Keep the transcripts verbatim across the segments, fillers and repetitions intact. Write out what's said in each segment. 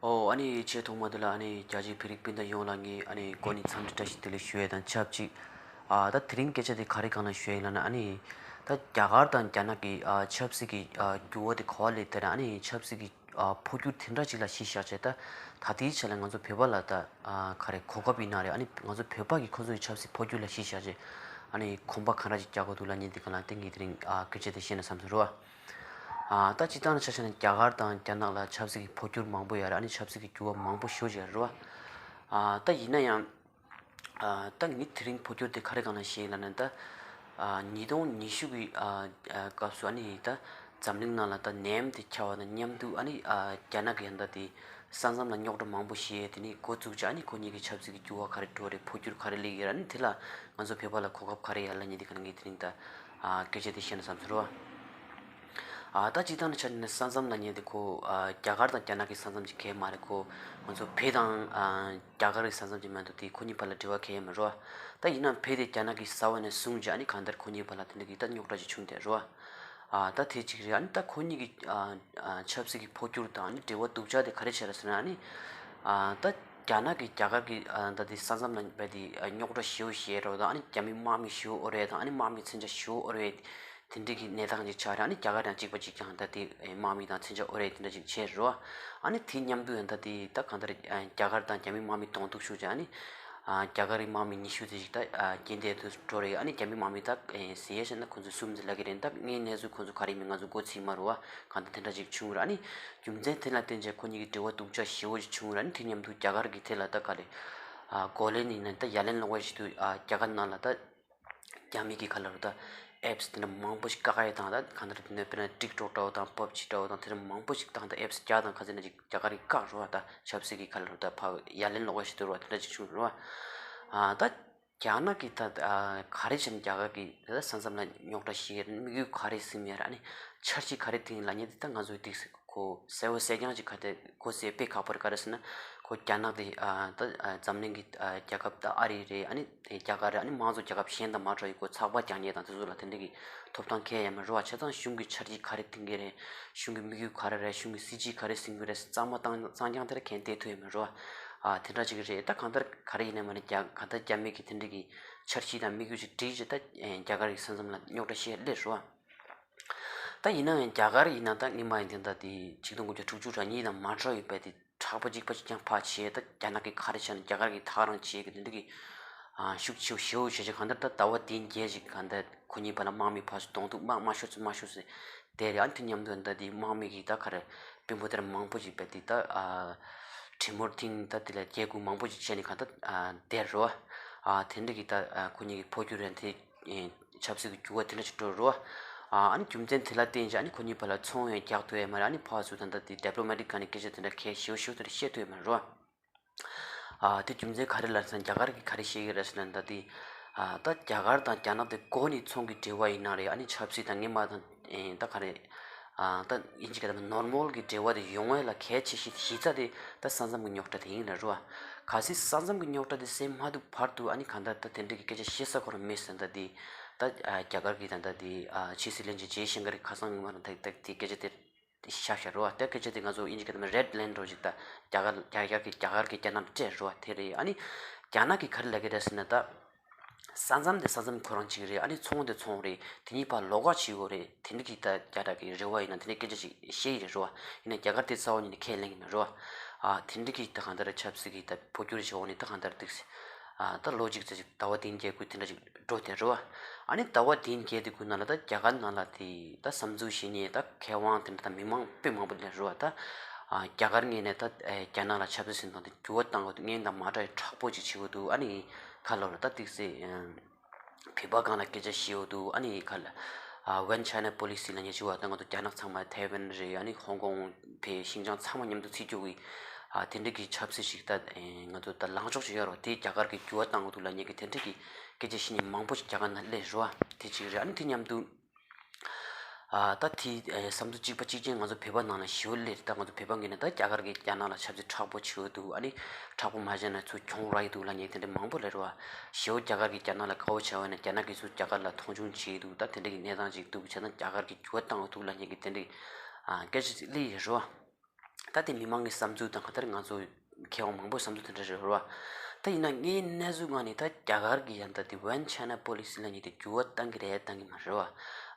ཨོ་ཨ་ནི་ཆེས་ཐོག་མ་དེ་ལ་ཨ་ནི་རྒྱ་ཆེའི་བོད་རིགས་སྤུན་ཟླ་ཡོངས་ལ་ངས་ཨ་ནི་འགོ་ནས་འཚམས་འདྲི་བཀྲ་ཤིས་བདེ་ལེགས་ཞུ་ཡས་དང་ཆབས་ཅིག་ཨ་ད་དེ་རིང་སྐད་ཆ་དེ་ག་རེ་སྒང་ལ་ཞུ་ཡས་ལབ་ན། ཨ་ནི་ད་རྒྱ་གར་དང་རྒྱ་ནག་གི་ཨ་ཆབ་སྲིད་ཀྱི་ཨ་འགྱུར་བ་དེ་ག་པར་སླེབས། དེ་ནས་ཨ་ནི་ཆབ་སྲིད་ཀྱི་ཨ་འཕོ་འགྱུར་དེ་འདྲ་ཅིག་ལ་གཞི་བཞག་བྱས། ད་ད་ལྟའི་ཆ་ལ་ང་ཚོ་བོད་པ་ལ་ད་ཨ་ག་རེ་གོ་སྐབས་ཡིན་ན་རེད། ཨ་ནི་ང་ཚོ་བོད་པ་གིས་ཁོ་ཚོ་གི་ཆབ་སྲིད་འཕོ་འགྱུར་ལ་གཞི་བཞག་བྱས་ཨ་ནི་གོམ་པ་ག་འདྲ་ཅིག་རྒྱག་དགོས་འདུག་ལབ་མཁན་དེ་སྒང་ལ་དེ་ངས་དེ་རིང་ཨ་སྐད་ཆ་དེ་བཤད་ན་བསམ་སོང་རེད་བ། ཨ་ད་སྤྱིར་བཏང་ཆ་བཞག་ན་རྒྱ་གར་དང་རྒྱ་ནག་ལ་ཆབ་སྲིད་ཀྱི་འཕོ་འགྱུར་མང་པོ་ཡོད་རེད། ཨ་ནི་ཆབ་སྲིད་ཀྱི་འགྱུར་བ་མང་པོ་ཞེ་པོ་ཅིག་ཡོད་རེད་བ། ཨ་ད་ཡིན་ན་ཡང་ཨ་ད་ངས་དེ་རིང་འཕོ་འགྱུར་དེ་ག་རེ་སྒང་ལ་བཤད་ཡིན་ལབ་ན། ད་ཨ་ཉིས་སྟོང་ཉི་ཤུ་གི་ཨ་ཨ་སྐབས་སུ་ཨ་ནི་ད་འཛམ་གླིང་ནང་ལ་ད་ནད་ཡམས་དེ་ཁྱབ་པ་དང་མཉམ་དུ་ཨ་ནི་ཨ་རྒྱ་ནག་གི་ཡང་ད་དེ་ས་མཚམས་ལ་རྙོག་དྲ་མང་པོ་ཞིག་དེ་ནས་འགོ་བཙུགས་བྱས། ཨ་ནི་ཁོ་གཉིས་ཀྱི་ཆབ་སྲིད་ཀྱི་འགྱུར་བ་ག་རེ་འགྲོ་རེད། འཕོ་འགྱུར་ག་རེ་སླེབས་ཀྱི་ཡོད་རེད། ཨ་ནི་དེ་ལ་ང་ཚོ་བོད་པ་ལ་གོ་སྐབས་ག་རེ་ཡོད་ལབ་མཁན་དེ་སྒང་ལ་ངས་དེ་རིང་ད་ཨ་སྐད་ཆ་དེ་བཤད་ན་བསམ་སོང་རེད་བ། ཨ་ད་སྤྱིར་བཏང་ནས་ཆ་བཞག་ན་ས་མཚམས་ལབ་མཁན་དེ་ཁོ་ཨ་རྒྱ་གར་དང་རྒྱ་ནག་གི་ས་མཚམས་ཅིག་གང་ཡང་མ་རེད། ཁོ་ང་ཚོ་བོད་དང་ཨ་རྒྱ་གར་གྱི་ས་མཚམས་ཅིག་མ་གཏོགས་དེ་ཁོ་གཉིས་བར་ལ་འབྲེལ་བ་གང་ཡང་མེད་རེད་བ། ད་ཡིན་ནའང་བོད་དེ་རྒྱ་ནག་གི་ས་འོག་ནས་བཟུང་བྱས་ཨ་ནི་གང་ལྟར་ཁོ་གཉིས་བར་ལ་དེ་འདྲ་གི་ད་རྙོག་དྲ་ཅིག་བྱུང་བསྡད་རེད་བ། ཨ་ད་དེ་གཅིག་རེད། ཨ་ནི་ད་ཁོ་གཉིས་ཀྱི་ཨ་ཨ་ཆབ་སྲིད་ཀྱི་འཕོ་འགྱུར་དང་ཨ་ནི་འབྲེལ་བ་སྡུག་ཅག་དེ་ག་རེ་བྱས་རེད་ཟེར་ན། ཨ་ནི་ཨ་ད་རྒྱ་ནག་གིས་རྒྱ་གར་གྱི་ཨ་ད་དེ་ས་མཚམས་ལ་བས་དེ་ཨ་རྙོག་དྲ་ཞེ་པོ་བཤད་རོགས་དང་། ཨ་ནི་རྒྱ་མི་དམག་མི་ཞེ་པོ་ཨོ་རེད་དང་། ཨ་ནི་དམག་མི་མཚོན་ཆ་ཞེ་པོ་ཨོ་རེད། དེ་འདྲ་གི་གནས་སྟངས་ཅིག་ཆགས་རེད། ཨ་ནི་རྒྱ་གར་ཡང་གཅིག་པ་གཅིག་རྐྱང་ད་དེ་དམག་མི་དང་མཚོན་ཆ་ཨོ་རེད་དེ་འདྲ་ཅིག་བྱས་རོ། ཨ་ནི་དེ་མཉམ་དུ་ཡང་ད་དེ་ད་གང་ལྟར་རྒྱ་གར་དང་རྒྱ་མི་དམག་མི་གདོང་ཐུག་ཤུགས་ཀྱང་ཨ་ནི་རྒྱ་གར་གྱི་དམག་མི་ཉི་ཤུ་ཙམ་ཞིག་ད་རྐྱེན་འདས་སུ་འགྲོ་རེད། ཨ་ནི་རྒྱ་མི་དམག་མི་ད་ཟེར་ཡས་བཤད་ན་ཁོ་ཚོ་གསུམ་ཙམ་ལབ་ཀྱི་རེད། ད་དངོས་གནས་ཚུལ་ཁོ་ཚོ་ག་རེ་ཡིན་མིན་ང་ཚོ་མགོ་ཚོད་མ་རེད་བ། གང་ལྟར་དེ་འདྲ་ཅིག་བྱུང་རེད། ཨ་ནི་རྒྱུ་མཚན་དེ་ལ་བརྟེན་བྱས་ཁོ་གཉིས་ཀྱི་འབྲེལ་བ་སྡུག་ཅག་ཞེ་པོ་ཅིག་བྱུང་རེད། ཨ་ནི་དེ་མཉམ་དུ་རྒྱ་གར་གྱི་དེ་ལ་ད་ག་རེ་གོ་ལེན་ཡིན་ན་ད་ཡ་ལན་སློག་པ་ཞིག་ཏུ་རྒྱ་གར་ནང་ལ་ད་རྒྱ་མི་གི་ཁ་ལ་རུ་ད་ཨེབ་སི་དེ་འདྲ་མང་པོ་ཞིག་བཀག་ཡས་དང་། ད་གང་ལྟར་དེ་ནས་དཔེར་ན་ཊིག་ཊོག་འདྲ་བོ་དང་པབ་ཇི་འདྲ་བོ་དང་དེ་འདྲ་མང་པོ་ཞིག་དང་། ད་ཨེབ་སི་བརྒྱ་དང་ཁ་ཚིག་ན་ཅིག་རྒྱ་གར་གྱིས་བཀག་རུ་བ། ད་ཆབ་སྲིད་ཀྱི་ཁ་ལ་རུ་ད་ཕ་ཡ་ལན་སློག་པ་ཞིག་ཏུ་རུ་བ་དེ་འདྲ་ཅིག་བྱུང་རུ་བ། ཨ་ད་རྒྱ་ནག་གིས་ད་ཨ་ག་རེ་བྱས་ནས་རྒྱ་གར་གྱི་ད་ས་མཚམས་ལ་རྙོག་དྲ་ཞིག་དམིགས་ཡུལ་ག་རེ་ཟིན་ཡོད་ར། ཨ་ནི་འཆར་གཞི་ག་རེ་བཏིང་ལབ་མཁན་དེ་ད་ང་ཚོས་ཏིག་ཙམ་ཁོ་གསལ་པོ་གསལ་རྐྱང་ཅིག་ག་དེ་ཁོ་གསལ་པོ་ཁག་པོ་རེད། ག་རེ་ཟེར་ན་ཁོ་རྒྱ་ནག་དེ་ཨ་ད་ཨ་འཛམ་གླིང་གི་ཨ་རྒྱལ་ཁབ་ད་ཨ་རི་རེད། ཨ་ནི་རྒྱ་གར་རེད། ཨ་ནི་མང་གཙོ་རྒྱལ་ཁབ་གཞན་དང་མ་འདྲ་བའི་ཁོ་ཚགས་པར་རྒྱག་མཁན་དང་དེ་ཚོ་ལ་དེ་འདྲ་གི་ཐོབ་ཐང་གང་ཡང་མེད་རེད་བ། བྱས་ཙང་གཞུང་གི་འཆར་གཞི་ག་རེ་བཏིང་གི་རེད། གཞུང་གི་དམིགས་ཡུལ་ག་རེ་རེད། གཞུང་གི་སྲིད་ཇུས་ག་རེ་འཛིན་གི་རེད། གཙང་མ་གཙང་གཙང་རྐྱང་དེ་ར་གང་ཡང་བལྟས་ཐུབ་ཡོད་མེད་རེད་བ། ཨ་དེ་འདྲ་ཅིག་རེད། ད་གང་ལྟར་ག་རེ་ཡིན་ནའི་མ་ནའི་རྒྱ་གང་ལྟར་རྒྱ་མི་གི་དེ་འདྲ་གི་འཆར་གཞི་དང་དམིགས་ཡུལ་ཅིག་བསྒྲིགས་བྱས་ད་རྒྱ་གར་གི་ས་མཚམས་ལ་རྙོག་དྲ་ཞིག་སླེབས་རེད་བ། ད་ཡིན་ན་ཡང་རྒྱ་གར་ཡིན་ན་ད་སྔོན་མ་ཡིན་དུས་ད་དེ་ཆིག་སྟོང་དགུ་བརྒྱ་དྲུག་ཅུ་རེ་གཉིས་དང་མ་འདྲ་བའི་དཔེ་དེ་དྲག་པོ་གཅིག་པ་གཅིག་རྐྱང་ཕར་བྱས། ད་རྒྱ་ནག་གིས་ག་རེ་བྱས་ན་རྒྱ་གར་གྱིས་ད་ག་རང་བྱེད་ཀྱི་དེ་འདྲ་གི་ཨ་ཤུགས་ཆེ་ཤུགས་ཆེ་བྱས། གང་ལྟར་ད་ཟླ་བ་འདི་འགའ་ཞིག་གང་ལྟར་ཁོ་གཉིས་བར་ལ་དམག་མི་ཕར་ཚུར་གདོང་ཐུག་དམག་དམག་ཤོར་ཚུར་དམག་ཤོར་ཚུར་དེ་རེད། ཨ་ནི་དེ་མཉམ་དུ་ད་དེ་དམག་མི་གིས་ད་ག་རེ་དཔོན་པོ་དེ་འདྲ་མང་པོ་ཞིག་དཔེ་དེ་ད་ཨ་གྲི་མོར་འཐེན། ད་དེ་ལ་རྒྱལ་ཁུངས་མང་པོ་ཞིག་བྱས་ནས་གང་ལྟར་ཨ་བསྡད་རེད་བ། ཨ་དེ་འདྲ་གི་ད་ཨ་ཁོ་གཉིས་ཀྱི་འཕོ་འགྱུར་རེད་དེ། ཨེ་ཆབ་སྲིད་ཀྱི་འགྱུར་བ་དེ་འདྲ་ཞིག་འགྲོ་རུ་བ། ཨ་ནི་རྒྱུ་མཚན་དེ་ལ་བརྟེན་བྱས་ཨ་ནི་ཁོ་གཉིས་བར་ལ་ཚོང་ཡང་རྒྱག་ཐུབ་ཡོད་མ་རེད། ཨ་ནི་ཕར་ཚུར་ད་ལྟ་དེ་ཌི་པི་ལོ་མེ་ཊིག་སྒང་ནས་སྐད་ཆ་དེ་འདྲ་གལ་ཞེ་པོ་ཞེ་པོ་དེ་འདྲ་བཤད་ཐུབ་ཡོད་མ་རེད་བ། ཨ་དེ་རྒྱུ་མཚན་ག་རེ་ལབ་ན་རྒྱ་གར་གྱིས་ག་རེ་བཤད་ཀྱི་རེད་ཟེར་ན། ད་དེ་ཨ་ད་རྒྱ་གར་དང་རྒྱ་ནག་དེ་འགོ་ནས་ཚོང་གི་འབྲེལ་བ་ཡིན་ན་རེད། ཨ་ནི་ཆབ་སྲིད་དང་སྔོན་མ་དང་ཨེ་ད་ག་རེ་ཨ་ད་ཨིན་ཇི་སྐད་ད་ནོར་མལ་གྱི་འབྲེལ་བ་དེ་ཡོང་བ་ལ་གལ་ཆེ་ཤོས་གཞི་རྩ་དེ་ད་ས་མཚམས་ཀྱི་རྙོག་དྲ་དེ་ཡིན་ལ་རུ་བ། གལ་སྲིད་ས་མཚམས་ཀྱི་རྙོག་དྲ་དེ་སེལ་མ་ཐུབ་བར་དུ་ཨ་ནི་གང་ལྟར་ད་དེ་འདྲ་གི་སྐད་ཆ་བཤད་ས་ཁོ་རང་མེད་ཟེར། ད་དེ་ད་ཨ་རྒྱ་གར་གྱི་ད་ད་དེ་ཨ་ཕྱི་སྲིད་བློན་ཆེན་ཇེ་ཤང་ཀར་གྱིས་ཁ་སང་མ་རང་ད་ད་དེ་སྐད་ཆ་དེ་བཤད་བཞག་རུ་བ། ད་སྐད་ཆ་དེ་ང་ཚོ་ཨིན་ཇི་སྐད་ད་རེཌ་ལའིན་འདྲ་བོ་ཞིག་ད་རྒྱ་གར་རྒྱ་རྒྱ་གི་རྒྱ་གར་གྱིས་རྒྱ་ནག་ལ་སྤྲད་རུ་བ་དེ་རེད། ཨ་ནི་རྒྱ་ནག་གིས་ག་རེ་ལབ་ཀྱི་རེད་ཟེར་ན། ད་ས་མཚམས་དེ་ས་མཚམས་ཁོ་རང་གཅིག་རེད། ཨ་ནི་ཚོང་དེ་ཚོང་རེད། དེ་གཉིས་བར་ལོགས་ཀ་བྱེད་དགོས་རེད། དེ་འདྲ་གི་ད་རྒྱ་གར་གྱི་རེ་བ་ཡིན་ན་དེ་འདྲ་སྐད་ཆ་ཞིག་བཤད་ཀྱི་རེད་རུ་བ། ཡིན་ན་རྒྱ་གར་དེ་རྩ་བ་ཉིད་ནས་ཁས་ལེན་གྱི་མེད་རུ་བ། ཨ་དེ་འདྲ་གི་ད་གང་ལྟར་ཆབ་སྲིད་ཀྱི་ད་འཕོ་འགྱུར་བྱེད་འོག་ནས་ད་གང་ལྟར་འདུག་ཟེར། ཨ་ད་ལོ་གཅིག་ཙམ་ཞིག་ཟླ་བ་བདུན་བརྒྱད་དགུ་དེ་འདྲ་ཞིག་འགྲོ་བསྡད་རུ་བ། ཨ་ནི་ཟླ་བ་བདུན་བརྒྱད་དེ་དགུ་ནང་ལ་ད་རྒྱ་གར་ནང་ལ་དེ་ད་བསམ་ཚུལ་བཞེས་མཁན་ད་མཁས་དབང་དེ་འདྲ་ད་མི་མང་དཔེ་མང་པོ་སླེབས་རུ་བ། ད་ཨ་རྒྱ་གར་ངོས་ནས་ད་ཨེ་རྒྱ་ནག་ལ་ཆབ་སྲིད་ཟིན་ཐོ་དེ་འགྱུར་བ་བཏང་དགོས་འདུག་སྔོན་དང་མ་འདྲ་བའི་དྲག་པོ་ཅིག་བྱེད་དགོས་འདུག་ཨ་ནི་ཁ་ལོ་ལ་ད་ཏིག་ཙེ་ཨ་བོད་པ་སྒང་ལ་སྐད་ཆ་བཤད་འོ་འདུག་ཨ་ནི་ཁ་ལ་ཨ་One China Policy ལབ་མཁན་ཅིག་བ། ད་ང་ཚོ་རྒྱ་ནག་ཚང་མ་ཐའེ་ཝན་རེད། ཨ་ནི་ཧོང་ཀོང་བོད་ཤིན་ཅང་ཚང་མ་མཉམ་དུ་ཚུད་རྒྱུ་གི་ཨ་དེ་འདྲ་གི་ཆབ་སྲིད་ཞིག་ད་ཨེ་ང་ཚོ་ད་ལངས་ཕྱོགས་ཤིག་ཡོད་རེད་བ། དེ་རྒྱ་གར་གྱིས་འགྱུར་བ་བཏང་འོ་འདུག་ལབ་མཁན་གྱི་དེ་འདྲ་གི་སྐད་ཆ་བཤད་མཁན་མང་པོ་ཞིག་རྒྱ་གར་ནང་སླེབས་རེད་བ། དེ་གཅིག་རེད། ཨ་ནི་དེ་མཉམ་དུ། ཨ་ད་དེ་ཨེ་བསམ་ཚུལ་གཅིག་པ་གཅིག་རྐྱང་ང་ཚོ་བོད་པ་ནང་ལ་ཞེ་པོ་སླེབས། ད་ང་ཚོ་བོད་པ་ངོས་ནས་ད་རྒྱ་གར་གྱིས་རྒྱ་ནག་ལ་ཆབ་སྲིད་དྲག་པོ་བྱེད་འོ་འདུག་ཨ་ནི་དྲག་པོ་མ་བྱས་ན་ཚུར་གྱོང་རག་གི་འདུག་ལབ་མཁན་དེ་འདྲ་མང་པོ་སླེབས་རེད་བ། ཞེ་པོ་རྒྱ་གར་གྱིས་རྒྱ་ནག་ལ་དགའ་པོ་བྱས་པ་ཡིན་ན་རྒྱ་ནག་གིས་ཚུར་རྒྱ་གར་ལ་མཐོང་ཆུང་བྱེད་ཀྱི་འདུག་ད་དེ་འདྲ་གི་གནས་སྟངས་ཅིག་འདུག་བྱས་ཙང་རྒྱ་གར་གྱིས་འགྱུར་བ་བཏང་འོ་འདུག་ལབ་མཁན་གྱི་དེ་འདྲ་ཨ་སྐད་ཆ་ཅིག་སླེབས་ཡོད་རེད་བ། ད་དེ་མི་མང་གི་བསམ་ཚུལ་དང་གང་ལྟར་ང་ཚོ་མཁས་དབང་མང་པོའི་བསམ་ཚུལ་དེ་འདྲ་རེད་རེད་བ། ད་ཡིན་ན་ངའི་གནས་ཚུལ་སྒང་ནས་ད་རྒྱ་གར་གྱི་ཡང་ད་དེ་One China Policy ལབ་མཁན་དེ་འགྱུར་བ་གཏང་གི་རེད་གཏང་གི་མ་རེད་བ།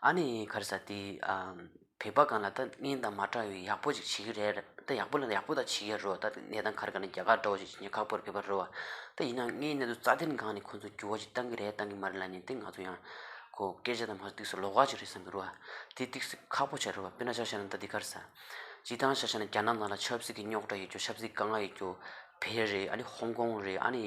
ཨ་ནི་ག་རེ་ཟེར་དེ་ཨ། བོད་པ་སྒང་ལ་ད་སྔོན་དང་མ་འདྲ་བའི་ཡག་པོ་ཅིག་བྱེད་ཀྱི་རེད། ད་ཡག་པོ་ལ་ཡག་པོ་ད་བྱེད་ཀྱི་རེད་བ། ད་གནས་སྟངས་ག་རེ་ག་ནས་རྒྱ་གར་འདྲ་བོ་ཅིག་བྱེད་མཁན་ཁག་པོ་རེད། བོད་པ་རེད་བ། ད་ཡིན་ན་ངའི་གནས་ཚུལ་རྩ་དོན་སྒང་ནས་ཁོང་ཚོ་འགྱུར་བ་ཅིག་གཏང་གི་རེད་གཏང་གི་མ་རེད་ལབ་མཁན་དེ་ང་ཚོ་ཡང་ཁོ་སྐད་ཆ་དང་མ་ཏིག་སུ་ལོགས་ཀ་ཅིག་རེད་བསམ་གི་རེད་བ། དེ་ཏིག་སུ་ཁག་པོ་ཆགས་རེད་བ། དཔེར་ན་ཆ་བཞག་ན་ད་འདི་ག་རེ་ཟེར། སྤྱིར་བཏང་ཆ་བཞག་ན་རྒྱ་ནག་ནང་ལ་ཆབ་སྲིད་ཀྱི་རྙོག་དྲ་ཡོད་རྒྱུ། ཆབ་སྲིད་དཀའ་ངལ་ཡོད་རྒྱུ། བལ་རེད། ཨ་ནི་ཧོང་ཀོང་རེད། ཨ་ནི་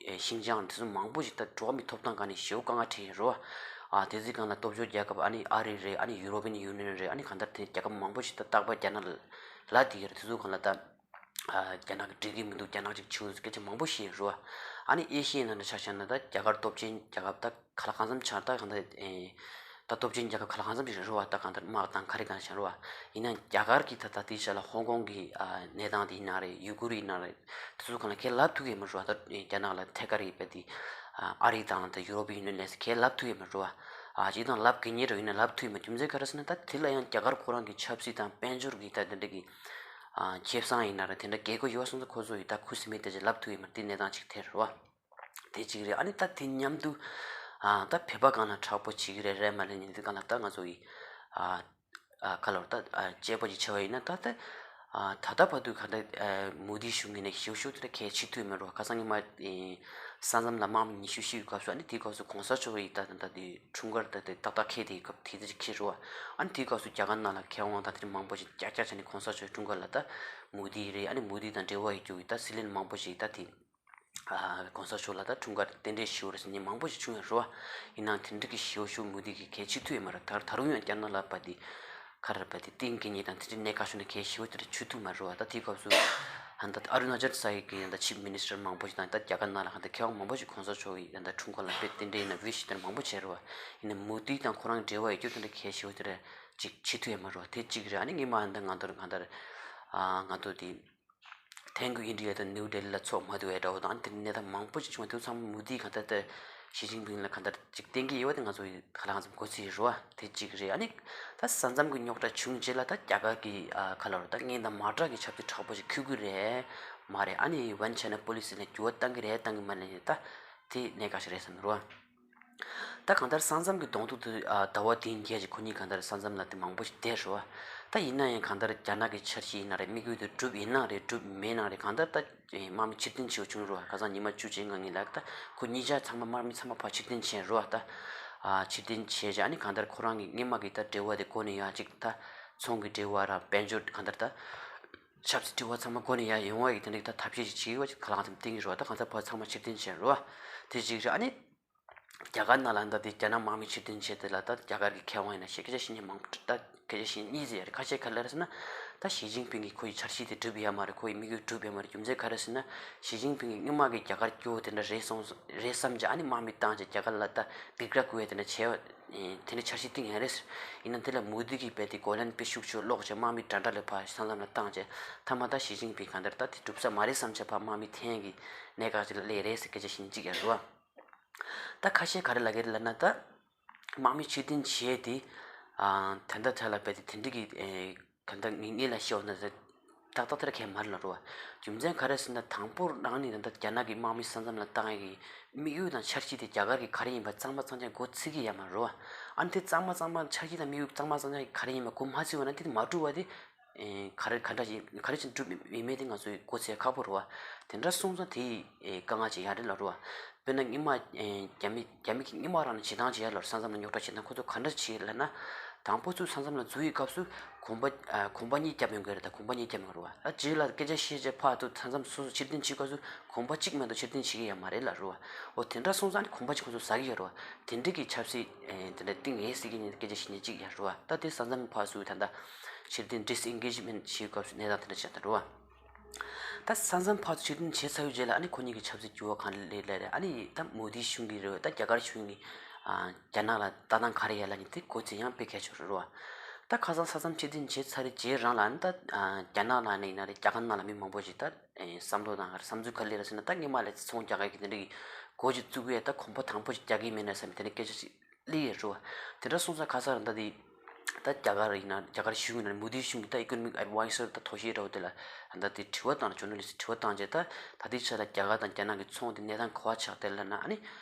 ཨེ་ཤིན་ཅང་རེད། དེ་ཚོ་མང་པོ་ཞིག་ད་འགྲོ་བ་མིའི་ཐོབ་ཐང་སྒང་ནས་ཞེ་པོ་དཀའ་ངལ་འཕྲད་ཡོད་རེད་བ། ཨ་དེ་ཚོའི་སྒང་ལ་སྟོབས་འབྱོར་རྒྱལ་ཁབ་ཨ་ནི་ཨ་རི་རེད། ཨ་ནི་European Union རེད། ཨ་ནི་གང་ལྟར་དེ་རྒྱལ་ཁབ་མང་པོ་ཞིག་ད་རྟག་པར་རྒྱ་ནག་ལ་ལབ་བསྡད་ཡོད་རེད། དེ་ཚོའི་སྒང་ལ་ད་ཨ་རྒྱ་ནག་གིས་འགྲིག་གི་མི་འདུག་རྒྱ་ནག་ཅིག་བྱེད་དགོས་ཟེར་སྐད་ཆ་མང་པོ་བཤད་ཡོད་རེད་བ། ཨ་ནི་ཨེ་ཤི་ཡའི་ནང་ལ་ཆ་བཞག་ན་ད་རྒྱ་གར་སྟོབས་ཆེན་རྒྱལ་ཁབ་ད་ག་ལ་གང་འཚམ་ཆགས། ད་གང་ལྟར་ཨེ་ད་སྟོབས་ཆེན་རྒྱལ་ཁབ་ག་ལ་གང་འཚམ་ཞིག་རེད་རེད་བ། ད་གང་ལྟར་དམག་དང་ག་རེ་གང་ཆགས་རེད་བ། ཡིན་ན་རྒྱ་གར་གྱི་ད་ད་ལྟའི་ཆ་ལ་ཧོང་ཀོང་གི་ཨ་གནས་སྟངས་དེ་ཡིན་ན་རེད། ཡུ་གུར་ཡིན་ན་རེད། དེ་ཚོ་གང་ལ་ཁས་ལབ་ཐུབ་ཀྱི་མ་རེད་བ། ད་རྒྱ་ནག་ལ་ཐད་ཀར་ཡོད་པའི་དེ་ཨ་རི་དང་ད་ཡུ་རོབ་ཡུ་ནི་ཡན་ལས་ཁས་ལབ་ཐུབ་ཀྱི་མ་རེད་བ། ཨ་སྤྱིར་བཏང་ལབ་དགོས་ངེས་རེད། ཡིན་ན་ལབ་ཐུབ་ཀྱི་མ་རེད། རྒྱུ་མཚན་ག་རེ་ཟེར་ན་ད་དེ་ལ་ཡང་རྒྱ་གར་ཁོ་རང་གི་ཆབ་སྲིད་དང་དཔལ་འབྱོར་གྱི་ད་དེ་འདྲ་གི་ཨ་ཁེ་བཟང་ཡིན་ན་རེད། དེ་འདྲ་རྒྱལ་སྒོ་ཡོད་སོང་ཙང་ཁོ་ཚོ་ཡིས་ད་ཁུ་སིམ་མེར་དེ་ཅིག་ལབ་ཐུབ་ཀྱི་མ་རེད། དེ་གནས་སྟངས་ཅིག་དེ་རེད་བ། དེ་གཅིག་རེད། ཨ་ནི་ད་དེ་མཉམ་དུ་ཨ་ད་བོད་པ་སྒང་ལ་དྲག་པོ་བྱེད་ཀྱི་རེད་རེད་མ་རེད་ཉིན་དེ་སྒང་ལ་ད་ང་ཚོ་ཡི་ཨ་ཨ་ག་ལ་ད་ཨ་དཔྱད་པ་ཅིག་བྱས་པ་ཡིན་ན་ད་ད་ཨ་ད་ལྟ་བར་དུ་ག་ད་ཨ་མོ་དི་གཞུང་གི་ནས་ཞེ་པོ་ཞེ་པོ་དེ་འདྲ་གལ་ཆེ་ཐུབ་མེད་རོ། ཁ་སང་ཉི་མ་ཨེ་ས་མཚམས་ལ་དམག་མི་ཉི་ཤུ་ཤི་བའི་སྐབས་སུ། ཨ་ནི་དེའི་སྐབས་སུ་གོང་ས་མཆོག་གིས་ད་ད་ད་དེ་འཁྲུངས་སྐར་ད་དེ་ཏག་ཏག་འཁེལ་དེའི་སྐབས་དེ་དེ་ཅིག་འཁེལ་རོ། ཨ་ནི་དེའི་སྐབས་སུ་རྒྱ་གར་ནང་ལ་མཁས་དབང་དང་དེ་འདྲ་མང་པོ་ཞིག་ཀྱག་ཀྱག་བྱས་ནས་གོང་ས་མཆོག་གི་འཁྲུངས་སྐར་ལ་ད་མོ་དི་རེད། ཨ་ནི་མོ་དི་དང་འབྲེལ་བ་ཡོད་རྒྱུ་གི་ད་སྲིད་བློན་མང་པོ་ཞིག་ད་དེ། ཨ་གོང་ས་མཆོག་ལ་ད་འཁྲུངས་སྐར་རྟེན་འབྲེལ་ཞུ་བ་རེད་ཟེར་མཁན་མང་པོ་ཞིག་བྱུང་ཡོད་རེད་བ། ཡིན་ནའང་དེ་འདྲ་གི་ཞེ་པོ་ཞེ་པོ་མོ་དི་གི་གལ་ཆེ་ཐུབ་ཡོད་མ་རེད། ད་ད་རུང་ཡང་རྒྱ་ནག་ལ་བ་དེ་ག་རེ་བ་དེ་གཏིང་སྐྱེ་མཁན་དང་དེ་འདྲའི་གནད་འགག་ཤོར་ན་གལ་ཞེ་པོ་དེ་འདྲ་ཆེ་ཐུབ་མ་རེད་བ། ད་དེའི་སྐབས་སུ་ཧན་ད་ཨ་རུ་ན་ཅལ་ས་ཡི་གི་ཡང་ད་ཆིབ་མི་ནི་སི་ཊར་མང་པོ་ཞིག་དང་ད་རྒྱ་གར་ནང་ལ་ཧན་ད་མཁས་དབང་མང་པོ་ཞིག་གོང་ས་མཆོག་གི་ཡང་ད་འཁྲུངས་སྐར་ལ་དཔེ་རྟེན་འབྲེལ་ཡིན་ན་ཝི་ཤི་དེ་འདྲ་མང་པོ་བྱས་རེད་བ། ཡིན་ནའི་མོ་དི་དང་ཁོ་རང་འབྲེལ་བ་ཡོད་རྒྱུ་དེ་འདྲ་གལ་ཞེ་པོ་དེ་འདྲ་ཅིག་ཆེ་ཐུབ་ཡོད་མ་རེད་བ། དེ་གཅིག་རེད། ཨ་ནི་སྔོན་མ་ཧན་ད་ང་ཚོར་གང་ལྟར་ཨ་ང་ཚོ་དེ། ཐེངས་དགུ་ཨིན་ཌི་ཡ་དང་ནིའུ་ཌེ་ལི་ལ་ཚོགས་མ་ཐུབ་པའི་འདྲ་བོ་དང་དེ་གནས་སྟངས་མང་པོ་ཞིག་བྱུང་བ། དེ་ཚང་མ་མོ་དིས་གང་ལྟར་ད་ཞི་ཅིན་ཕིང་ལ་གང་ལྟར་ཅིག་བསྟན་གྱི་ཡོད་པ་དེ་ང་ཚོ་ཡི་ག་ལ་གང་འཚམ་གོ་ཚོད་ཡོད་རེད་བ། དེ་གཅིག་རེད། ཨ་ནི་ད་ས་མཚམས་ཀྱི་རྙོག་དྲ་བྱུང་རྗེས་ལ་ད་རྒྱ་གར་གྱི་ཨ་ག་ལ་རེད་ད་སྔོན་དང་མ་འདྲ་གི་ཆབ་སྲིད་དྲག་པོ་ཞིག་འཁྱེར་གྱི་རེད་མ་རེད། ཨ་ནི་One China Policy ལ་འགྱུར་བ་གཏང་གི་རེད་གཏང་གི་མ་རེད་ད་དེ་གནད་འགག་ཞིག་རེད་བསམ་གྱི་རེད་བ། ད་གང་ལྟར་ས་མཚམས་ཀྱི་གདོང་ཐུག་ཏུ་ཨ་ཟླ་བ་འདིའི་རྗེས་ཀྱི་ཁོ་གཉིས་གང་ལྟར་ས་མཚམས་ལ་དེ་མང་པོ་ཞིག་བསྡད་རེད་བ། ད་ཡིན་ན་ཡང་གང་ལྟར་རྒྱ་ནག་གི་འཆར་གཞི་ཡིན་ན་རེད། དམིགས་ཡུལ་དེ་འགྲུབ་ཡིན་ན་རེད། འགྲུབ་མེད་ན་རེད། གང་ལྟར་ད་དམག་མི་ཕྱིར་འཐེན་བྱེད་དགོས་བྱུང་རེད་བ། ཁ་སང་ཉི་མ་བཅུ་གཅིག་སྔ་ཉིན་ལ་ད་ཁོ་གཉིས་ཆ་ཚང་མ་དམག་མི་ཚང་མ་ཕར་ཕྱིར་འཐེན་བྱས་རེད་བ། ད་ཨ་ཕྱིར་འཐེན་བྱས་རྗེས་ཨ་ནི་གང་ལྟར་ཁོ་རང་གི་སྔོན་མ་གི་ད་འབྲེལ་བ་དེ་གོ་ནས་ཡ་གཅིག་ད་ཚོང་གི་འབྲེལ་བ་ར་དཔལ་འབྱོར་གང་ལྟར་ད་ཆབ་སྲིད་འབྲེལ་བ་ཚང་མ་གོ་ནས་ཡ་ཡོང་བ་ཡི་དེ་འདྲ་ད་ཐབས་ཤེས་ཅིག་བྱེད་དགོས་ཅིག་ཁ་ལག་ཙམ་བསྟན་གྱི་རེད་བ། ད་གང་ལྟར་ཕར་ཚང་མ་ཕྱིར་འཐེན་བྱས་རེད་བ། དེ་གཅིག་རེད། ཨ་ནི། རྒྱ་གར་ནང་ལ་ད་དེ་རྒྱ་ནག་དམག་མི་ཕྱིར་འཐེན་བྱས་དེ་ལ་ད་རྒྱ་གར་གྱི་མཁས་དབང་ཡིན་ན་ཞེ་སྐད་ཆ་བཤད་མཁན་མང་པོ་ད་སྐད་ཆ་བཤད་གཉིས་ཙམ་ཡོད་རེད། ཁ་ཤས་ག་རེ་ལབ་རེད་ཟེར་ན། ད་ཞི་ཅིན་ཕིང་གིས་ཁོ་ཡི་འཆར་གཞི་དེ་འགྲུབ་ཡ་མ་རེད། ཁོ་ཡི་དམིགས་ཡུལ་འགྲུབ་ཡ་མ་རེད། རྒྱུ་མཚན་ག་རེ་ཟེར་ན། ཞི་ཅིན་ཕིང་གིས་སྔོན་མ་གི་རྒྱ་གར་སྐྱོ་བོ་དེ་འདྲ་རེད་སོང་རེད་བསམ་བྱས་ཨ་ནི་དམག་མི་བཏང་བྱས་རྒྱ་གར་ལ་ད་སྡིགས་ར་བསྐུལ་བ་དེ་འདྲ་བྱས་པ་དེ་འདྲ་འཆར་གཞི་བཏིང་ཡ་རེད་ཟེར། ཡིན་ན་དེ་ལ་མོ་དི་གིས་རྦད་དེ་གོ་ལན་དཔེ་ཤུགས་ཆེ་སློག་བྱས་དམག་མི་འདྲ་འདྲ་ལ་ཕར་ས་མཚམས་ལ་བཏང་བྱས་མཐའ་མ་ད་ཞི་ཅིན་ཕིང་གང་ལྟར་ད་དེ་འགྲུབ་ས་མ་རེད་བསམ་བྱས་ཕར་དམག་མི་འཐེན་གྱི་གནད་འགག་ཅིག་ལ་སླེབས་རེད་ཟེར་སྐད་ཆ་བཤད་མཁན་གཅིག་ཡོད་རེད་བ། ད་ཁ་ཤས་ག་རེ་ལབ་ཀྱི་རེད་ལབ་ན། ད་དམག་མི་ཕྱིར་འཐེན་བྱས་ཏེ། ཨ་ད་ལྟ་ཐད་ལ་རྦད་དེ་དེ་འདྲ་གི་ཨེ་ག་ད་ངེས་ངེས་ལ་ཤེས་པ་ན་ད་ཏག་ཏག་དེ་འདྲ་གང་ཡང་མ་རེད་ལབ་རེད་བ། རྒྱུ་མཚན་ག་རེ་ཟེར་ན་དང་པོ་རང་ནས་ད་ལྟ་རྒྱ་ནག་གི་དམག་མི་ས་མཚམས་ལ་བཏང་ཡས་ཀྱི་དམིགས་ཡུལ་དང་འཆར་གཞི་དེ་རྒྱ་གར་གྱི་ག་རེ་ཡིན་པ་གཙང་མ་གཙང་རྐྱང་མགོ་ཚོས་ཀྱི་ཡོད་མ་རེད་བ། ཨ་ནི་དེ་གཙང་མ་གཙང་མ་འཆར་གཞི་དང་དམིགས་ཡུལ་གཙང་མ་གཙང་རྐྱང་གི་ག་རེ་ཡིན་པ་མགོ་མ་ཚོས་པ་ན་དེ་དེ་མ་འགྲུབ་པ་དེ། ཨེ་ག་རེ་ག་འདྲ་ཞིག་ག་རེ་བྱས་ནས་འགྲུབ་ཡོད་མེད་དེ་ང་ཚོས་མགོ་ཚོས་ཁག་པོ་རེད་བ། དེ་འདྲ་སོང་ཙང་དེ་ཨེ་དཀའ་ངལ་ཅིག་ཡོད་རེད་ལབ་རེད་བ། དཔེར་ན་སྔོན་མ་ཨེ་རྒྱ་མི་རྒྱ་མི་གིས་སྔོན་མ་རང་ནས་བྱེད་སྟངས་ཅིག་ཡོད་ལབ་རེད། ས་མཚམས་ལ་རྙོག་དྲ་བྱེད་སྟངས་ཁོ་ཚོ་ག་འདྲ་བྱེད་ལབ་ན། དང་པོ་ཚུར་ས་མཚམས་ལ་འཛུལ་བའི་སྐབས་སུ་གོམ་པ་ཨ་གོམ་པ་གཉིས་བརྒྱབ་ཡོང་གི་རེད། ད་གོམ་པ་གཉིས་བརྒྱབ་ཡོང་གི་རེད་བ། ད་རྗེས་ལ་སྐད་ཆ་བཤད་བྱས་ཕར་ཚུར་ས་མཚམས་སོ་སོ་ཕྱིར་འཐེན་བྱེད་སྐབས་སུ་གོམ་པ་གཅིག་མ་གཏོགས་ཕྱིར་འཐེན་བྱེད་ཀྱི་ཡོད་མ་རེད་ལབ་རེད་བ། འོ་དེ་འདྲ་སོང་ཙང་ནི་གོམ་པ་གཅིག་ཁོ་ཚོ་ཟ་གི་ཡོད་རེད་བ། དེ་འདྲ་གི་ཆབ་སྲིད་ཨེ་དེ་འདྲ་གཏིང་ངེས་སྲིད་ཀྱི་ཉིན་སྐད་ཆ་བཤད་མཁན་གཅིག་ཡོད་རེད་བ། ད་དེ་ས་མཚམས་ཕར་ཚུར་ད་ལྟ་ཕྱིར་འཐེན་ཌི་སི་ཨེན་གེཇ་མེན་ཊི་བྱེད་སྐབས་སུ་གནས་སྟངས་དེ་འདྲ་ཆགས་ད་རེད་བ། ད་ས་མཚམས་ཕར་ཚུར་ཕྱིར་འཐེན་བྱས་ཚར་བའི་རྗེས་ལ་ཨ་ནི་ཁོ་གཉིས་ཀྱི་ཆབ་སྲིད་འགྱུར་བ་གང་ལ་ལས་ལས་རེད། ཨ་ནི་ད་མོ་དི་གཞུང་གིས་རེད་བ། ད་རྒྱ་གར་གཞུང་གིས་ཨ་རྒྱ་ནག་ལ་ལྟ་སྟངས་ག་རེ་ཡོད་ལབ་མཁན་དེ་གོ་ཚད་ཡང་དཔེ་གལ་ཆེ་རེད་བ། ད་ཁ་སང་ས་མཚམས་ཕྱིར་འཐེན་བྱས་ཚར་བའི་རྗེས་རང་ལ་ཨ་ནི་ད་ཨ་རྒྱ་ནག་ནང་ནས་ཡིན་ན་རེད། རྒྱ་གར་ནང་ལ་མི་མང་པོ་ཞིག་ད་ཨེ་བསམ་བློ་དང་བསམ་ཚུལ་ག་རེ་སླེབས་རེད་ཟེར་ན། ད་སྔོན་མ་ལས་ཚོང་རྒྱག་མཁན་གྱི་དེ་འདྲ་གི་འགོ་ཅིག་བཙུགས་ཡས་ད་གོམ་པ་དང་པོ་ཞིག་རྒྱག་གི་མེད་ན་བསམ་པའི་དེ་འདྲ་སྐད་ཆ་ཞིག་སླེབས་ཡོད་རེད་བ། དེ་འདྲ་སོང་ཙང་ཁ་སང་རང་ད་དེ་ ད་རྒྱ་གར་ཡིན་ན་རྒྱ་གར་གཞུང་ཡིན་ན་མོ་དི་གཞུང་གི་ད་ཨི་ཀོ་ནོ་མིག་ཨེཌ་ཝའི་ཟར་ད་དོ་ཤེ་འདྲ་བོ་དེ་ལ་ད་དེ་དྲི་བ་བཏང་ན་ཇོར་ནལ་ལིསི་ཊི་དྲི་བ་བཏང་རྗེས་ད་ད་ལྟའི་ཆ་ལ་རྒྱ་གར་དང་རྒྱ་ནག་གི་ཚོང་དེ་གནས་སྟངས་ག་བ་ཆགས་བསྡད་ལབ་ན། ཨ་ནི་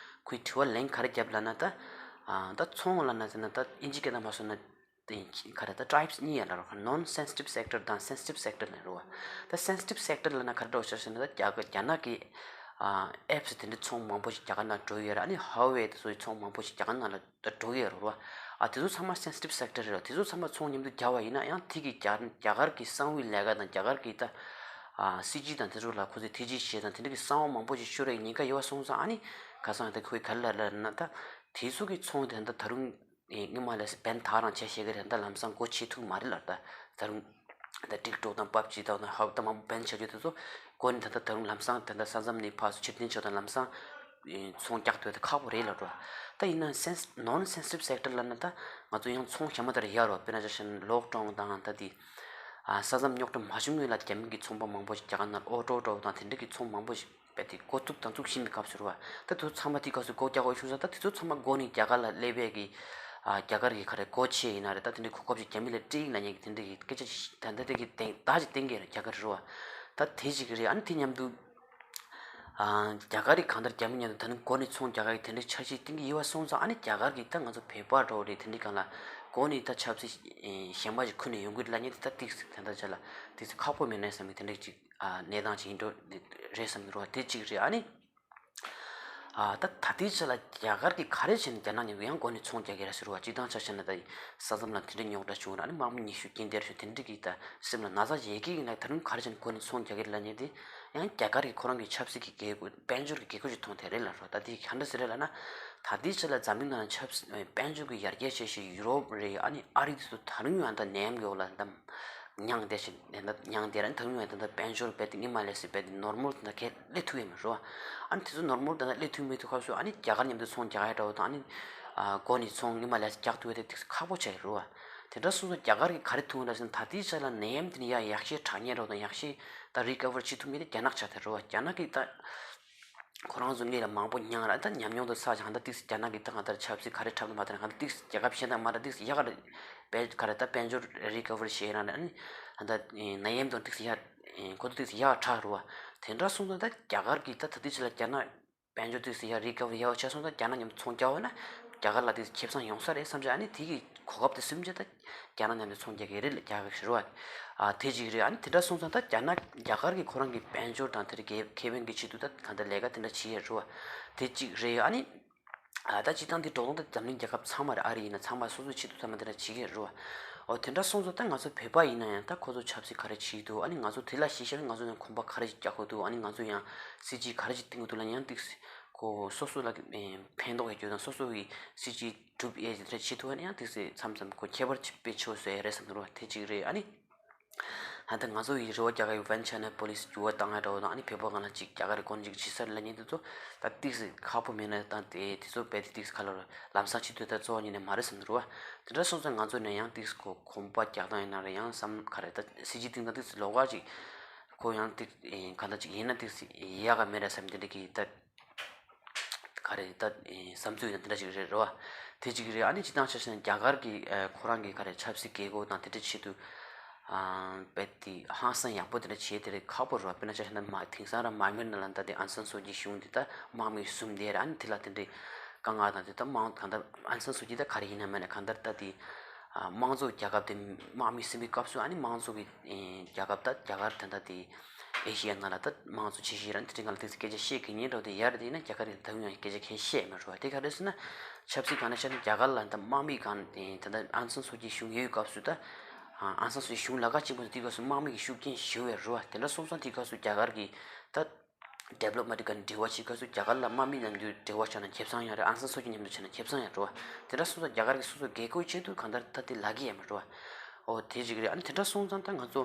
ཁོས་དྲི་བ་ལན་ག་རེ་བརྒྱབ་ལབ་ན། ད་ཨ་ད་ཚོང་ལབ་ན་ཟེར་ན་ད་ཨིན་ཇི་སྐད་དང་མ་སོང་ན། དེ་ག་རེ་ད་ཊའིབ་སི་གཉིས་ཡོད་ལབ་རེད། ནོན་སེན་སི་ཊིབ་སེག་ཊར་དང་སེན་སི་ཊིབ་སེག་ཊར་ལབ་རེད་བ། ད་སེན་སི་ཊིབ་སེག་ཊར་ལབ་ན་ག་རེ་འདྲ་བོ་ཆགས་ཟེར་ན། ད་རྒྱ་གར་རྒྱ་ནག་གི་ཨ་ཨེབ་སི་དེ་འདྲའི་ཚོང་མང་པོ་ཞིག་རྒྱ་གར་ནང་འགྲོ་ཡི་ཡོད་རེད། ཨ་ནི་ཧ་ཝེ་དེ་ཚོའི་ཚོང་མང་པོ་ཞིག་རྒྱ་གར་ནང་ལ་ད་འགྲོ་གི་ཡོད་རེད་བ། ཨ་དེ་ཚོ་ཚང་མ་སེན་སི་ཊིབ་སེག་ཊར་རེད་བ། དེ་ཚོ་ཚང་མ་ཚོང་མཉམ་དུ་རྒྱག་པ་ཡིན་ན་ཡང་། དེ་གི་རྒྱ་རྒྱ་གར་གི་གསང་བའི་ལས་ཀ་དང་རྒྱ་གར་གི་ད་ཨ་སྲིད་ཇུས་དང་དེ་ཚོ་ལ་ཁོ་ཚོས་ཐེ་ཇུས་བྱེད་དང་དེ་འདྲ་གི་གསང་བ་མང་པོ་ཞིག་ཤོར་བའི་ཉེན་ཁ་ཡོད་པ་སོང་ཙང་། ཨ་ནི་ཁ་སང་ད་ཁོས་ག་རེ་ལབ་ལབ་ན། ད་དེ་ཚོ་གི་ཚོང་དེ་ད་ད་རུང་ཨེ་སྔོན་མ་ལས་སུ་བེན་ད་རང་བྱས་བྱེད་ཀྱི་རེད། ད་ལམ་སང་སྒོ་ཕྱེ་ཐུབ་མ་རེད་ལབ། ད་ད་རུང་ད་ཊིག་ཊོག་དང་པབ་ཇི་དང་ད་ཧ་ད་མང་པོ་བེན་བྱ་རྒྱུ་དེ་ཚོ་སྒོ་ནས་ད་ད་ད་རུང་ལམ་སང་ད་ད་ས་མཚམས་ནས་ཕར་ཚུར་ཕྱིར་འཐེན་བྱ་དང་ལམ་སང་ཨེ་ཚོང་རྒྱག་འདོད་ད་ཁག་པོ་རེད་ལབ་འགྲོ། ད་ཡིན་ན་སེན་སི་ནོན་སེན་སི་ཊིབ་སེག་ཊར་ལབ་ན་ད་ང་ཚོ་ཡང་ཚོང་ཞན་མ་དེ་ར་ཡོད་རེད་བ། དཔེར་ན་ཆ་བཞག་ན་ལོག་ཌའུན་དང་ད་དེ་ཨ་ས་མཚམས་རྙོག་དྲ་མ་བྱུང་སྔོན་ལ་རྒྱ་མི་གི་ཚོང་པ་མང་པོ་ཞིག་རྒྱ་གར་ནང་ཨོ་ཊོ་འདྲ་བོ་དང་དེ་འདྲ་གི་ཚོང་མང་པོ་ཞིག་རྦད་དེ་འགོ་བཙུགས་དང་བཙུགས་བཞིན་པའི་སྐབས་སུ་རེད་བ། ད་དེ་ཚོ་ཚང་མ་དེ་སྐབས་སུ་སྒོ་རྒྱག་དགོས་བྱུང་ཙང་། ད་དེ་ཚོ་ཚང་མ་སྒོ་ནས་རྒྱ་གར་ལ་སླེབས་པའི་གི་ཨ་རྒྱ་གར་གི་ག་རེ་སྒོ་ཕྱེ་ཡིན་ན་རེད། ད་དེ་འདྲའི་གོ་སྐབས་ཅིག་རྒྱ་མི་ལ་སྤྲད་ཡིན་ལབ་མཁན་གི་དེ་འདྲའི་གི་སྐད་ཆ་ཅིག་ད་ལྟ་དེ་གི་སྟེང་ད་ཅིག་གཏན་འཁེལ་རེད། རྒྱ་གར་རེད་བ། ད་དེ་ཅིག་རེད། ཨ་ནི་དེ་མཉམ་དུ་ཨ་རྒྱ་གར་གི་གང་ལྟར་རྒྱ་མི་མཉམ་དུ་ད་ནི་སྒོ་ནས་ཚོང་རྒྱག་གི་དེ་འདྲའི་འཆར་གཞི་བཏིང་གི་ཡོད་པ་སོང་ཙང་། ཨ་ནི་རྒྱ་གར་གི་ད་ང་ཚོ་བོད་པ་འདྲ་བོ་རེད། དེ་འདྲའི་སྒང་ལ་སྒོ་ནས་ད་ཆབ་སྲིད་ཨེ་གཞན་པ་ཞིག་ཁུར་ནས་ཡོང་གི་རེད་ལབ་མཁན་དེ་ད་ཏིག་ཙམ་ད་ལྟ་ཆ་ལ་ཏིག་ཙམ་ཁག་པོ་མེད་ན་བསམ་གི་དེ་འདྲ་ཅིག་ཨ་གནས་སྟངས་ཅིག་ཡིན་འགྲོ་རེད་བསམ་གི་རེད་བ། དེ་གཅིག་རེད། ཨ་ནི་ཨ་ད་ད་ལྟའི་ཆ་ལ་རྒྱ་གར་གྱིས་ག་རེ་བྱས་ནས་རྒྱ་ནག་མཉམ་དུ་ཡང་སྒོ་ནས་ཚོང་རྒྱག་གི་རེད་ཟེར་བ། སྤྱིར་བཏང་ཆ་བཞག་ན་ད་ས་མཚམས་ལ་དེ་འདྲའི་རྙོག་དྲ་བྱུང་ར། ཨ་ནི་དམག་མི་ཉེས་གསོག་རྐྱེན་དེ་རེད་ཤག་དེ་འདྲ་གི་ད་སེམས་ལ་ན་ཚ་ཡོད་མཁན་གྱི་ནང་ད་རུང་ག་རེ་བྱས་ནས་སྒོ་ནས་ཚོང་རྒྱག་གི་རེད་ལབ་མཁན་དེ་ཡང་རྒྱ་གར་གྱིས་ཁོ་རང་གི་ཆབ་སྲིད་ཀྱི་རྒྱལ་ཁབ་དཔལ་འབྱོར་གྱི་རྒྱལ་ཁབ་ཅིག་མཐོང་བསྡད་རེད་ལབ་ར། ད་དེ་ག་འདྲ་ཟེར་རེད་ལབ་ན། ད་ལྟའི་ཆ་ལ་འཛམ་གླིང་ནང་ཆབ་སྲིད་དཔལ་འབྱོར་གྱི་ཡར་རྒྱས་ཆེ་ཤོས་ཡུ་རོབ་རེད། ཨ་ནི་ཨ་རི་དེ་ཚོ་ད་རུང་ཡང་ད་ནད་ཡམས་ཀྱི་འོག་ལ་ད་མྱངས་བསྡད་བཞིན་ད་མྱངས་བསྡད་ར། ཨ་ནི་ད་རུང་ཡང་ད་ད་དཔལ་འབྱོར་རྦད་དེ་སྔོན་མ་ལས་སུ་རྦད་དེ་ནོར་མལ་དེ་འདྲ་གས་སླེབས་ཐུབ་ཡོད་མ་རེད་བ། ཨ་ནི་དེ་ཚོ་ནོར་མལ་དེ་འདྲ་སླེབས་ཐུབ་མི་ཐུབ་སྐབས་སུ་ཨ་ནི་རྒྱ་གར་མཉམ་དུ་ཚོང་རྒྱག་ཡ་འདྲ་བོ་དང་། ཨ་ནི་ཨ་སྒོ་ནས་ཚོང་སྔོན་མ་ལས་སུ་རྒྱག་ཐུབ་ཡ་དེ་ཏོག་ཙམ་ཁག་པོ་ཆགས་ཡོད་རེད་བ། དེ་འདྲ་སོང་ཙང་རྒྱ་གར་གྱིས་ག་རེ་ཐུག་ཡོད་ལབ་ཟེར་ན། ད་ལྟའི་ཆ་ལ་ནད་ཡམས་དེ་ནས་ཡར་ཡག་ཤོས་དྲག་ཉེན་འདྲ་བོ་དང་ཡག་ཤོས་ད་རི་ཀ་བར་བྱེད་ཐུབ་མཁན་དེ་རྒྱ་ནག་ཆགས་བསྡད་རེད་བ། རྒྱ་ནག་གིས་ད་ཁོ་རང་ཚོ་སྔོན་ལ་མང་པོ་མྱངས་ར། ད་ཉམས་མྱོང་དེ་བསགས་ཀྱང་ད་ཏོག་ཙམ་རྒྱ་ནག་གིས་ད་གང་ལྟར་ཆབ་སྲིད་ག་རེ་འཁྲབ་ན་མ་འཁྲབ་ན། གང་ལྟར་ཏོག་ཙམ་རྒྱལ་ཁབ་གཞན་དང་མ་འདྲ་ཏོག་ཙམ་ཡག་ག་རེ་དཔལ་ག་རེ་ད་དཔལ་འབྱོར་རི་ཀ་བར་བྱེད་རང་རེད། ཨ་ནི་ད་ནད་ཡམས་དང་ཏོག་ཙམ་ཡག་ཁོ་ཚོ་ཏོག་ཙམ་ཡག་ག་དྲག་རེད་བ། དེ་འདྲ་སོང་ཙང་ད་རྒྱ་གར་གིས་ད་ད་ལྟའི་ཆ་ལ་རྒྱ་ནག་དཔལ་འབྱོར་ཏོག་ཙམ་ཡག་རི་ཀ་བར་ཡག་པ་ཆགས་སོང་ཙང་། རྒྱ་ནག་མཉམ་དུ་ཚོང་རྒྱག་པ་ན་རྒྱ་གར་ལ་ཏོག་ཙམ་ཁེ་བཟང་ཡོང་ས་རེད་བསམ་བྱས། ཨ་ནི་དེ་གི་གོ་སྐབས་དེ་བཟུང་བྱས་ད་རྒྱ་ནག་མཉམ་དུ་ཚོང་རྒྱག་གི་རེད་ལབ་རྒྱག་གི་རེད་བ། ཨ་དེ་གཅིག་རེད། ཨ་ནི་དེ་འདྲ་སོང་ཙང་ད་རྒྱ་ནག་རྒྱ་གར་གྱིས་ཁོ་རང་གི་དཔལ་འབྱོར་དང་དེ་འདྲ་གི་ཁེ་ཕན་གྱི་ཆེད་དུ་ད་གང་ལྟར་ལས་ཀ་དེ་འདྲ་བྱེད་ཡ་རེད་བ། དེ་གཅིག་རེད། ཨ་ནི་ཨ་ད་སྤྱིར་བཏང་དེ་འགྲོ་སྟངས་ད་འཛམ་གླིང་རྒྱལ་ཁབ་ཚང་མ་རེད། ཨ་རི་ཡིན་ན་ཚང་མ་སོ་སོའི་ཆེད་དུ་ཚང་མ་དེ་འདྲ་བྱེད་ཀྱི་ཡོད་རེད་བ། འོ་དེ་འདྲ་སོང་ཙང་ད་ང་ཚོ་བོད་པ་ཡིན་ན་ཡང་ད་ཁོ་ཚོ་ཆབ་སྲིད་ག་རེ་བྱེད་ཀྱི་འདུག་ཨ་ནི་ང་ཚོ་དེ་ལ་གཞི་བཞག་ནས་ང་ཚོ་ཡང་གོམ་པ་ག་རེ་ཞིག་རྒྱག་དགོས་འདུག་ཨ་ནི་ང་ཚོ་ཡང་སྲིད་ཇུས་ག་རེ་ཞིག་བཏིང་དགོས་འདུག་ལབ་ཡང་ཏོག་ཙམ་ཁོ་སོ་སོ་ལ་ཕན་ཐོགས་ཡོད་རྒྱུ་དང་སོ་སོ་གི་སྲིད་ཇུས་སྒྲུབ་ཡས་དེ་འདྲ་བྱེད་ཐུབ་པ་ན་ཡང་ཏོག་ཙམ་མཚམས་མཚམས་ཁོ་ཁྱད་པར་ཅིག་དཔེ་ཆེ་བོ་བཟོ་ཡས་རེད་བསམ་གྱི་འདུག་དེ་གཅིག་རེད། ཨ་ནི། ད་ལྟ་ང་ཚོ་ཡི་རེ་བ་རྒྱག་ག་ཡོད་པ་ཆ་ན་པོ་ལི་སི་འགྱུར་བ་བཏང་ཡ་འདྲ་བོ་དང་། ཨ་ནི་བོད་པ་སྒང་ལ་ཅིག་རྒྱ་གར་གྱི་སྒོ་ནས་ཅིག་བྱེད་ས་རེད་ལབ་མཁན་དེ་ཚོ་ད་ཏོག་ཙམ་ཁག་པོ་མེད་ན་ད་དེ་དེ་ཚོ་རྦད་དེ་ཏོག་ཙམ་ག་ལ་ལམ་སང་བྱེད་ཐུབ་ད་གཙོ་བོ་ཉིད་ནས་མ་རེད་བསམ་གྱི་འདུག་བ། དེ་འདྲ་སོང་ཙང་ང་ཚོ་ནས་ཡང་ཏོག་ཙམ་ཁོ་གོམ་པ་རྒྱག་སྟངས་ཡིན་ན་རེད། ཡང་བསམ་ག་རེ་ད་སྲིད་ཇུས་བཏིང་སྟངས་ཏོག་ཙམ་ལོགས་ཀ་ཅིག་ཁོ་ཡང་ཏོག་ཙམ་ག་འདྲ་ཅིག་ཡིན་ན་ཏོག་ཙམ་ཡག་ག་མེད་རེད་བསམ་དེ་འདྲ་གི་ད། ག་རེ་ད་ཨེ་བསམ་ཚུལ་ཡང་དེ་འདྲ་ཞིག་རེད་རེད་བ། དེ་གཅིག་རེད། ཨ་ནི་སྤྱིར་བཏང་ཆ་བཞག་ན་རྒྱ་གར་གྱི་ཨེ་ཁོ་རང་གི་ག་རེ་ཆབ་སྲིད་དགོས་མཁོ་དང་དེ་འདྲ་ཆེད་དུ་ཨ་རྦད་དེ་ཧང་སང་ཡག་པོ་དེ་འདྲ་བྱས་དེ་རེད་ཁག་པོ་རེད་བ། དཔེར་ན་ཆ་བཞག་ན་མ་དེང་སང་ར་མ་མེར་ནང་ལ་ད་དེ་ཨང་སན་སུའུ་ཅི་གཞུང་དེ་ད་དམག་མི་བཟུང་བསྡད་ར། ཨ་ནི་དེ་ལ་དེ་འདྲའི་དཀའ་ངལ་དང་དེ་ད་དམངས་གང་ལྟར་ཨང་སན་སུའུ་ཅི་ད་ག་རེ་ཡིན་ན་མིན་ན་གང་ལྟར་ད་དེ་ཨ་དམངས་གཙོ་རྒྱལ་ཁབ་དེ་དམག་མི་ཟིན་པའི་སྐབས་སུ་ཨ་ནི་དམངས་གཙོ་གི་ཨེ་རྒྱལ་ཁབ་ད་རྒྱ་གར་ད་ལྟ་དེ་ཨེ་ཤི་ཡ་ནང་ལ་ད་དམངས་གཙོ་ཆེ་ཤོས་རང་དེ་འདྲའི་སྒང་ལ་ཏོག་ཙམ་སྐད་ཆ་བཤད་དགོས་ཉེན་འདྲ་བོ་དེ་ཡོད་རེད། དེ་ཡིན་ན་རྒྱ་གར་ཡིན་ད་དུང་ཡང་སྐད་ཆ་གང་ཡང་བཤད་མི་རུང་བ། དེ་ག་རེ་ཟེར་ན་ཆབ་སྲིད་སྒང་ནས་བཤད་ན་རྒྱ་གར་ལ་ད་དམག་མི་སྒང་ཨེ་ད་ལྟ་ཨང་སན་སུའུ་ཅི་གཞུང་ཡོད་སྐབས་སུ་ད་ཨང་སན་སུའུ་ཅི་གཞུང་ལ་ཁ་གཅིག་པོ་དེ་སྐབས་སུ་དམག་མི་གི་ཤུགས་རྐྱེན་ཞེ་པོ་ཡོད་རེད་བ། དེ་འདྲ་སོང་ཙང་དེ་སྐབས་སུ་རྒྱ་གར་གི་ད་ཌི་བེ་ལོབ་མེན་ཊི་སྒང་འབྲེལ་བ་བྱེད་སྐབས་སུ་རྒྱ་གར་ལ་དམག་མི་མཉམ་དུ་འབྲེལ་བ་བྱས་ན་ཁེ་བཟང་ཡང་རེད། ཨང་སན་སུའུ་ཅི་མཉམ་དུ་བྱས་ན་ཁེ་བཟང་ཡང་རེད་བ། དེ་འདྲ་སོང་ཙང་རྒྱ་གར་གི་སོ་སོ་རྒྱལ་ཁབ་ཆེད་དུ་གང་ལྟར་ད་དེ་ལབ་ཀྱི་ཡོད་མ་རེད་བ། ཨོ་དེ་གཅིག་རེད། ཨ་ནི་དེ་འདྲ་སོང་ཙང་ད་ང་ཚོ་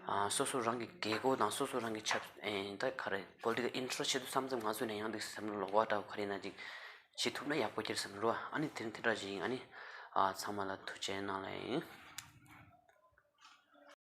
ཨ་སོ་སོ་རང་གི་རྒྱལ་ཁབ་དང་སོ་སོ་རང་གི་ཆབ་ཨེ་ད་ག་རེ་པོ་ལི་ཊི་ཀལ་ཨིན་ཊི་རེ་སི་ཊི་ཆེད་དུ་བསམ་བསམ་ང་ཚོ་ནས་ཡང་དེ་བསམ་བློ་ལོག་པ་འདྲ་བོ་ག་རེ་ཡིན་ན་ཅིག་བྱེད་ཐུབ་ན་ཡག་པོ་ཡོད་རེད་བསམ་རེད་བ། ཨ་ནི་དེ་རིང་དེ་འདྲ་ཅིག་ཡིན། ཨ་ནི་ཨ་ཚང་མ་ལ་ཐུགས་རྗེ་གནང་ལ་ཡིན།